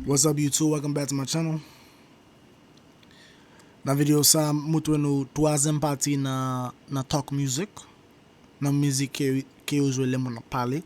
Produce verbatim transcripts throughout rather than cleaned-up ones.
What's up YouTube? Welcome back to my channel. Nan videyo sa, m montre nou twazyèm pati nan, nan Talk Music, nan mizik ke, ke yo jwe lè moun ap pale.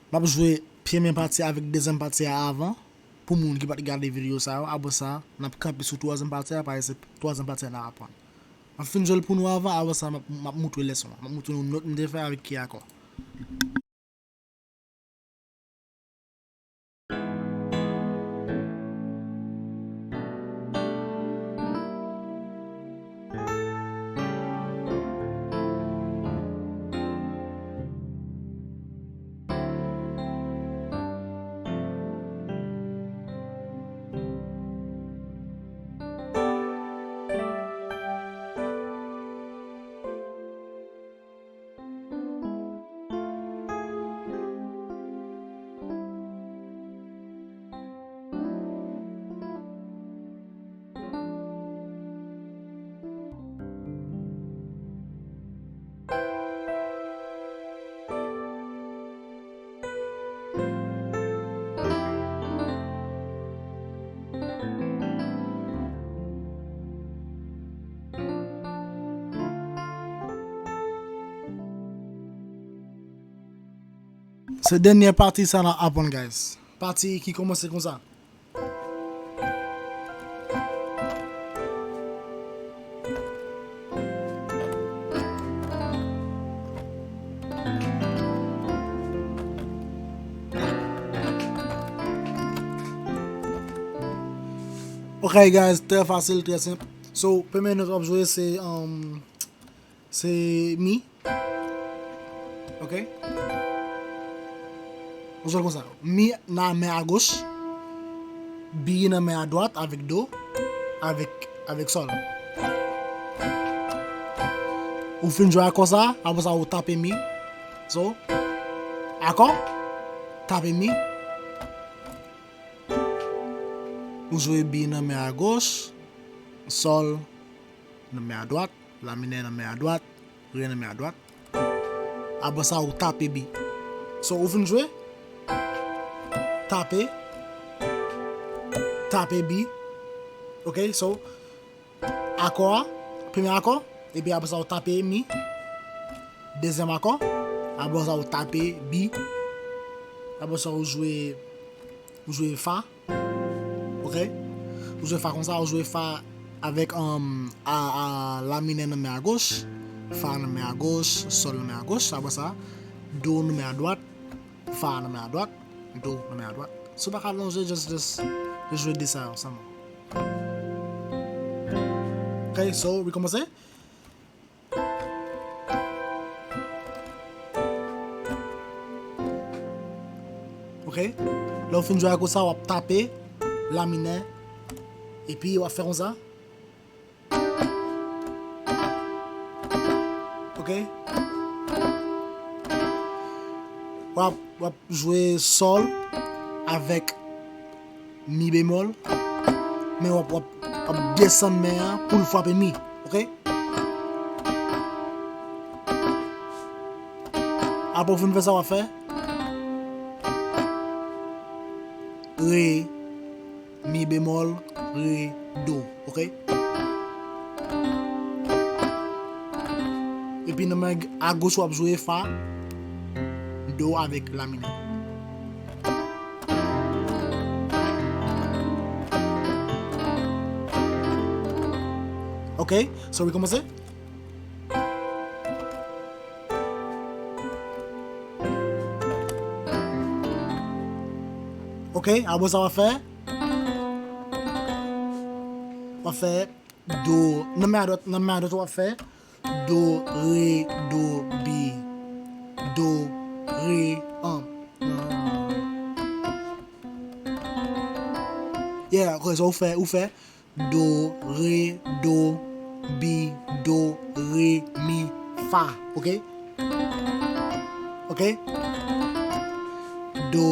M ap jwe premye pati avèk dezyèm pati a avan, pou moun ki pa t gade videyo sa yo. Apre sa, n ap kanpe sou twazyèm pati a, paske se twazyèm pati a n ap aprann. M ap fin jwe l pou nou avan, apre sa, m ap, m ap montre lèson an. M ap montre nou nòt m te fè avèk ki akò. Se dènye pati sa n ap aprann, guys. Pati ki kòmanse konsa. Ok, guys, trè fasil, trè senp. So, premye nòt w ap jwe, se, um, se mi. Ok? Ou jwe l konsa. Mi nan men a goch, bi nan men a dwat avèk do, avèk, avèk sòl. Ou fin jwe akò sa, apre sa ou tape mi. So, akò, tape mi. Ou jwe bi nan men a goch, sòl nan men a dwat, la minè nan men a dwat, re nan men a dwat. Apre sa, ou tape bi. So, ou fin jwe, tape, tape bi. Ok, so, akò a, premye akò, epi apre sa, ou tape mi. Dezyèm akò, apre sa, ou tape bi. Apre sa, ou jwe, ou jwe fa. Ok? Ou jwe fa konsa, ou jwe fa avèk, um, a, a, la minè nan men a goch, fa nan men a goch, sòl nan men a goch, apre sa, do nan men a dwat, fa nan men a dwat, do nan men a dwat. Si w pa ka lonje, just, just, just jwe de sa yo sèlman. Ok, so, wi, kòmanse. Ok? Lè w fin jwe akò sa, w ap tape la minè, epi w ap fè konsa. Ok? W ap, w ap jwe sòl avèk mi bemòl, men w ap, w ap, w ap desann men an pou l frape mi, ok? Apre w fin fè sa, w ap fè re, mi bemòl, re, do, ok? Epi nan men agoch w ap jwe fa, do avèk la minè. Ok, so wi kòmanse. Ok, apre sa w ap fè, w ap fè do, nan men adwat, nan men adwat w ap fè do, re, do, bi, do, re, an. Yeah, ok, so ou fè, ou fè do, re, do, bi, do, re, mi, fa, ok? Ok? Do,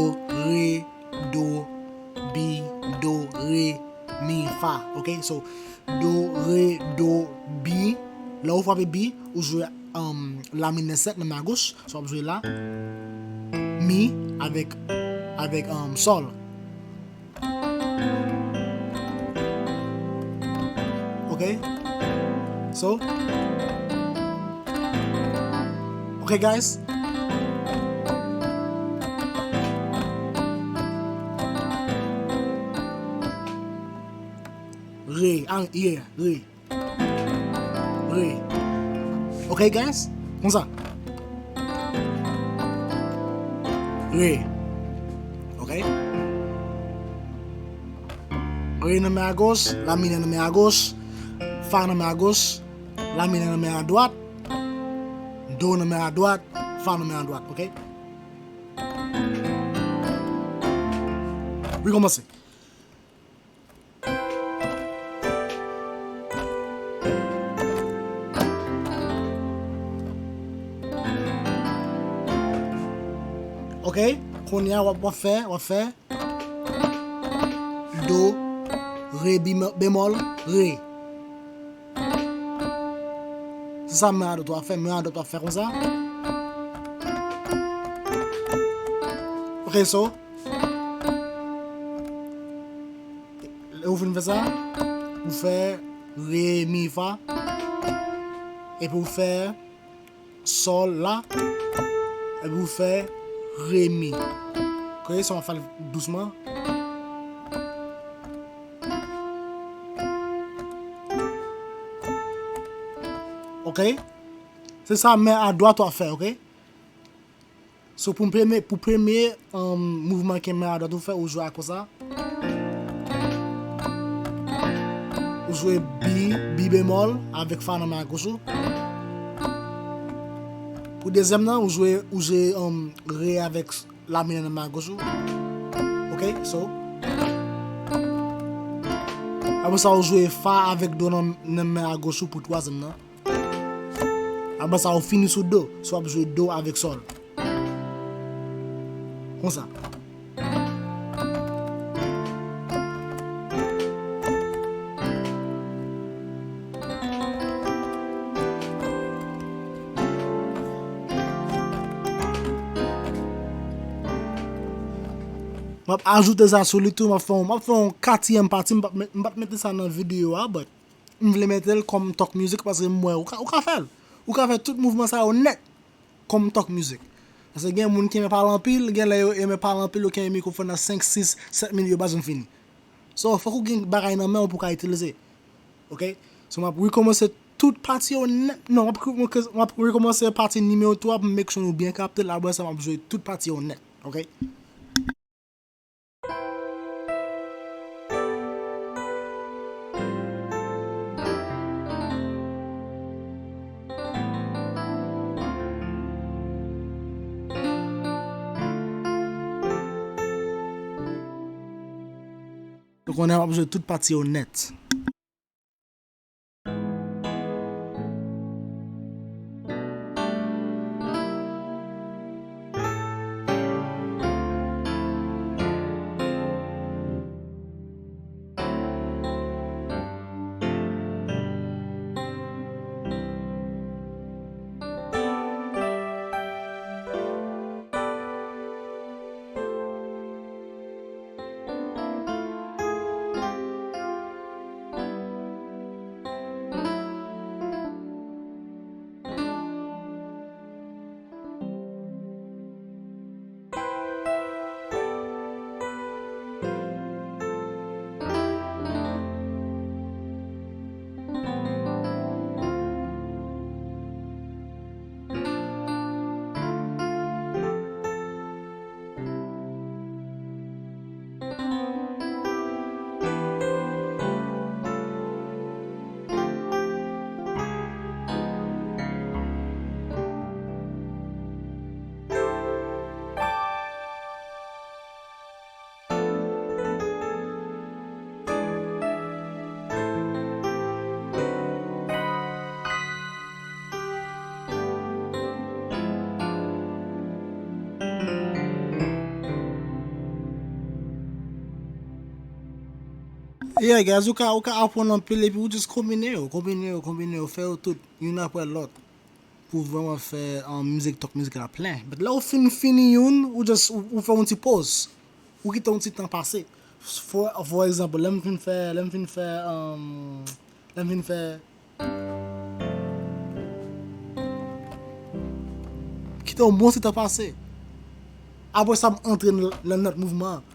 re, do, bi, do, re, mi, fa, ok? So, do, re, do, bi. Lè ou frape bi, ou jwe, um, la minè sèt nan men agoch. So, w ap jwe la. Mi avèk, avèk, um, sòl. Ok? So, ok, guys. Re, ah, yeah, re. Re. Ok, guys? Konsa. Re. Ok? Re nan men agoch, la minè nan men agoch, fa nan men agoch, la minè nan men adwat, do nan men adwat, fa nan men adwat, ok? Wi, kòmanse. Ok, kounye a w ap, w ap fè, w ap fè do, re, bi bemòl, re. Se sa men adwat w ap fè, men adwat w ap fè konsa. Ok, so, lè ou fin fè sa, ou fè re, mi, fa, epi ou fè sòl, la, epi ou fè re, mi. Ok, so m ap fè l dousman. Ok? Se sa men adwat w ap fè, ok? So, pou premye, pou premye, um, mouvman ke men adwat ou fè, ou jwe a konsa. Ou jwe bi, bi bemòl avèk fa nan men agoch ou. Pou dezyèm nan, ou jwe, ou jwe, um, re avèk la minè nan men agoch ou. Ok, so. Apre sa, ou jwe fa avèk do nan, nan men agoch ou pou twazyèm nan. Apre sa, ou fini sou do. So, w ap jwe do avèk sòl. Konsa. M ap ajoute sa sou li tou, m ap fè yon, m ap fè yon katriyèm pati, m p ap met, m p ap mete sa nan videyo a, but m vle mete l kòm talk music paske m wè ou ka, ou ka fè l. Ou ka fè tout mouvman sa yo nèt kòm talk music. Paske gen moun ki renmen pale anpil, gen lè yo renmen pale anpil, yo kenbe mikwofòn nan senk, sis, sèt minit, yo pa janm fini. So, fòk ou gen bagay nan men w pou w ka itilize. Ok? So, m ap rekòmanse tout pati yo nèt. Non, m ap, m ap rekòmanse pati nimewo twa pou m make sure nou byen kapte l. Apre sa, m ap jwe tout pati yo nèt. Ok? Ou konnen w ap jwe tout pati yo nèt. Yeah, guys, ou ka, ou ka aprann anpil epi ou just konbine yo, konbine yo, konbine yo, fè yo tout, youn apre lòt, pou vrèman fè, um, mizik, talk mizik la plen. But lè ou fin fini youn, ou just, ou, ou fè yon ti poz. Ou kite yon ti tan pase. For, for example, lè m fin fè, lè m fin fè, um, lè m fin fè, kite yon bon ti tan pase. Apre sa, m antre nan, nan lòt mouvman an.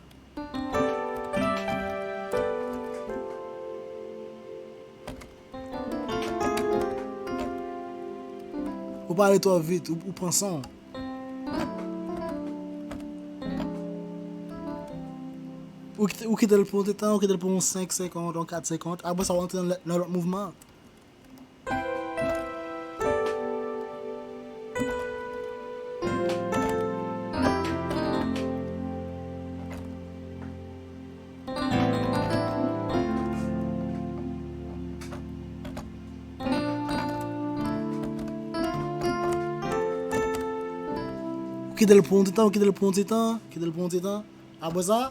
Ou pale twò vit, ou, ou pran san w. Ou kite, ou kite l pou yon ti tan, ou kite l pou yon senk segonn, yon kat segonn. Apre sa, w antre nan, nan lòt mouvman an. Ou kite l pou yon ti tan, ou kite l pou yon ti tan, kite l pou yon ti tan. Apre sa,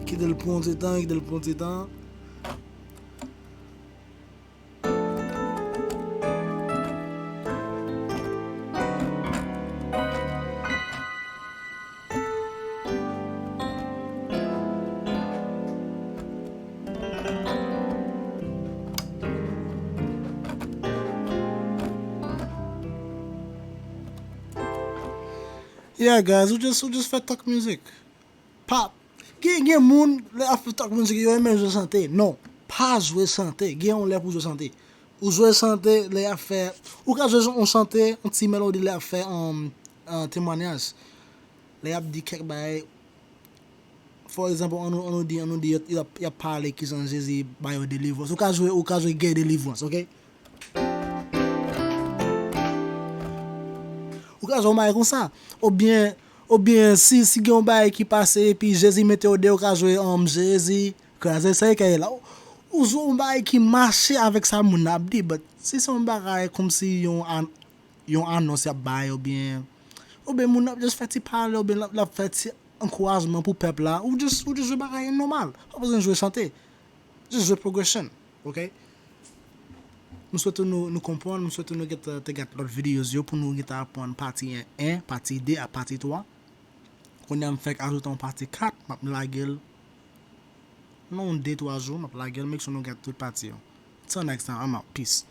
kite l pou yon ti tan, kite l pou yon ti tan. Yeah, guys, ou just, ou just fè talk music. Pa, gen, gen moun, lè y ap fè talk music, yo renmen jwe chante. Non, pa jwe chante. Gen yon lè pou jwe chante. Ou jwe chante, lè y ap fè, ou ka jwe yon chante, yon ti melodi, lè y ap fè, um, uh, temwanyaj. Lè y ap di kèk bagay, for example, an nou, an nou di, an nou di, y ap, y ap pale kijan Jezi ba yo delivrans. Ou ka jwe, ou ka jwe gè delivrans, ok? Ou ka jwe yon bagay konsa. Oubyen, oubyen si, si gen yon bagay ki pase, epi Jezi mete yo deyò, ou ka jwe, um, Jezi kraze sèkèy la. Ou, ou jwe yon bagay ki mache avèk sa moun nan ap di, but si se yon bagay kòmsi yon an-, yon anons y ap bay, oubyen, oubyen moun nan ap just fè ti pale, oubyen l ap, l ap fè ti ankourajman pou pèp la, ou just, ou just jwe bagay nòmal. Pa bezwen jwe chante. Just jwe progression, ok? M swete nou, nou konprann, m swete nou gentan te gad lòt videos yo pou nou gentan aprann pati en, en, pati de ak pati twa. Kounye a m fèk ajoute yon pati kat, m ap lage l nan yon de twa jou, m ap lage l, make sure nou gad tout pati yo. Till next time, I'm out. Peace.